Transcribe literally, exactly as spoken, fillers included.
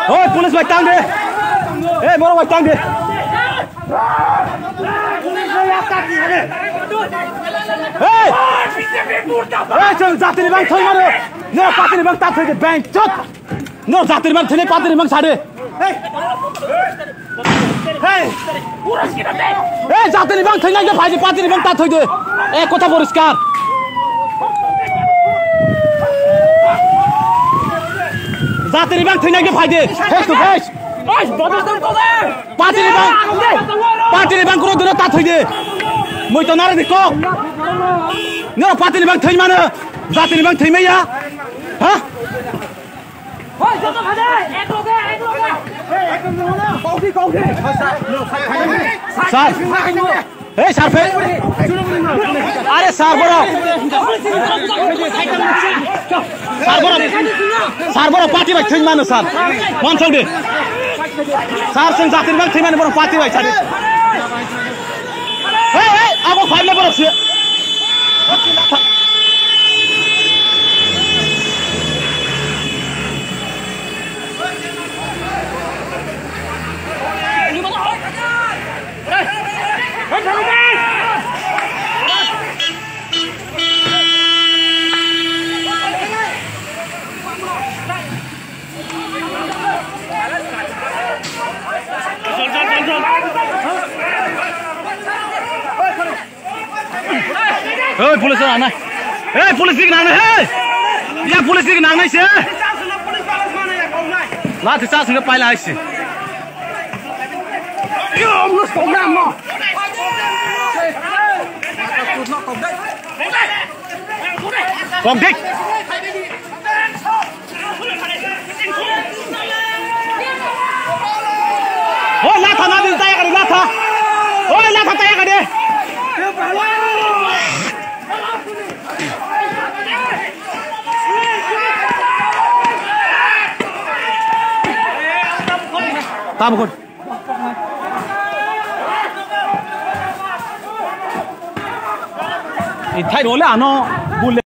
Oi, police bai tang de. Ei, borok bai tang de. Ei! Ei, chwng jatini bang thwi mano. Nw patini bang ta thwi de, bang chot. Nw jatini bang thwi, patini bang sade. Hey! Hey! Ei, jatini bang thwinai de phaidi, patini bang ta thwide. Ek kotha poriskar. Jatini bang thwinai de phaidi. Face to face. Patini bang, patini bang kuro dino ta thwide. Moi to nare di kok. Nero patini bang thwi mano. Jatini bang thwi maya. Ha? Sir. Hey, sir, fe-, are, sir, boro. Sir, boro. Sir, boro, party bai thwin mano, sir. Mon thok de. Sir, seng jatini bang thwin mano, boro party bai, sir. Hey, hey, abo five le borok se. Oi, police nang nai. Hey, police dik nang nai, hey. Ya, police dik nang nai se. Lathi chas nge paila aisi. Kok dik. Oi, latha na din, taya kari, latha. Oi, latha, taya kari. Tabukun. Ithai role ano bule.